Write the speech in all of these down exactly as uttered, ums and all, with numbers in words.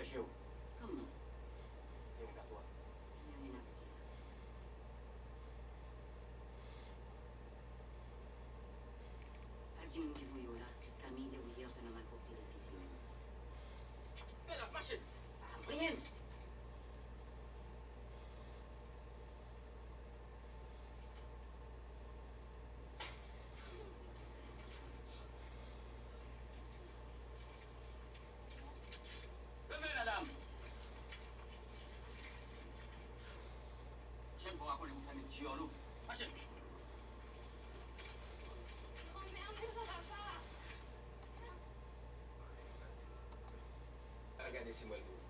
Chèche w. Kòman? Te yon katwa. Gen anyen n ap di la. Al di moun ki voye w la, Camille Débrouillard fè nan malpwòpte nan pizye w. Fè l ap mache. Anyen! Leve, medam! Pwochèn fwa w a konnen pou fèmen dyòl ou. Mache! Anmède, papa! Al gade si m wè l pou ou.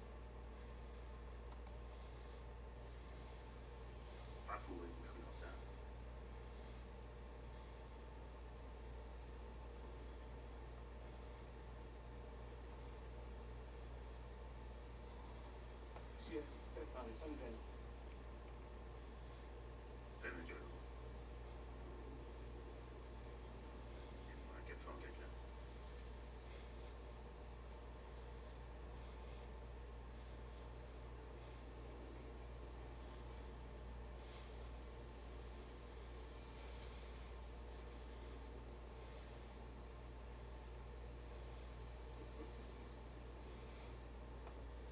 Pa foure bouch ou nan sa. Mesye, fè pale, sa m fè nou? Fèmen dyòl ou. Gen yon pakèt fè yon kèk la.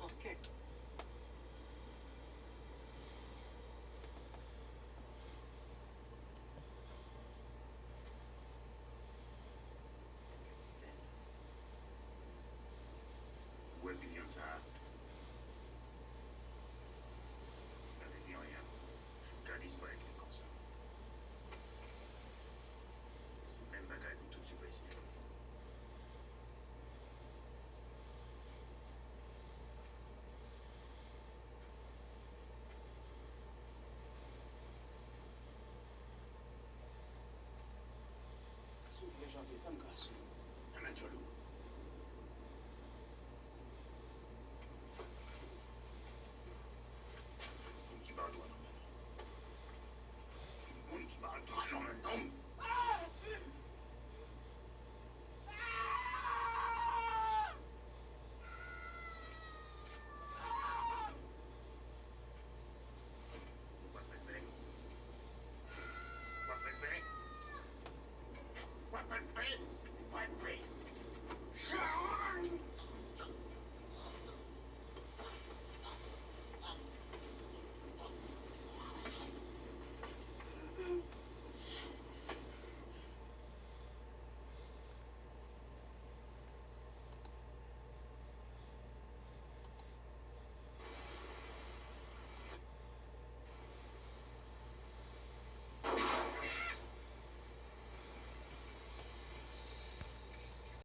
Ok. Ou wè pilyon sa a? Gade pilyon an. Gade disparèt li konsa. Se menm bagay pou tout sipèsye yo. Souple, Janvye, fè m gras, wi. Anmède dyòl ou. Moun ki ba w dwa nonmen non. Moun ki ba w dwa nonmen non. Ou pa fè bèy. Ou pa fè bèy. Ou pa fè bèy. Ou pa fè bèy. Jan!